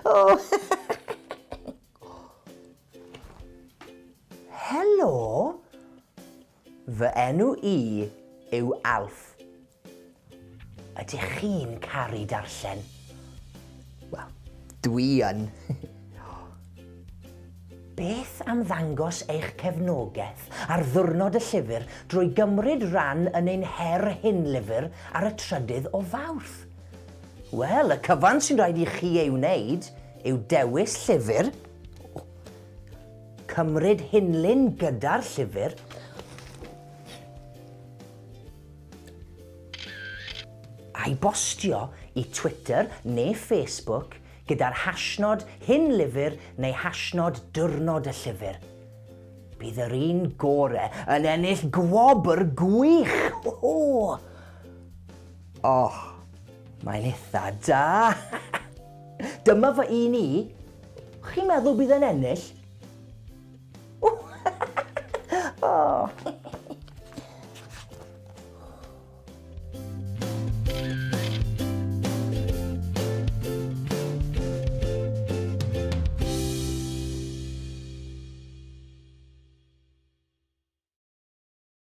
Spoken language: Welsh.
Oh. Helo! Fy enw i yw Alf. Ydych chi'n caru darllen? Wel, dwi yn. Beth am ddangos eich cefnogaeth ar Ddiwrnod y Llyfr drwy gymryd rhan yn ein Her Hunlyfr ar y trydydd o Fawrth? Wel, y cyfan sy'n rhaid i chi ei wneud yw dewis llyfr, cymryd hunlun gyda'r llyfr, a'i bostio i Twitter neu Facebook gyda'r hashnod hunlyfr neu hashnod diwrnod y llyfr. Bydd yr un gore yn ennill gwobr gwych! Ho! Oh, mae'n itha da! Dyma fy un i. Chi'n meddwl bydd e'n ennill? Oh.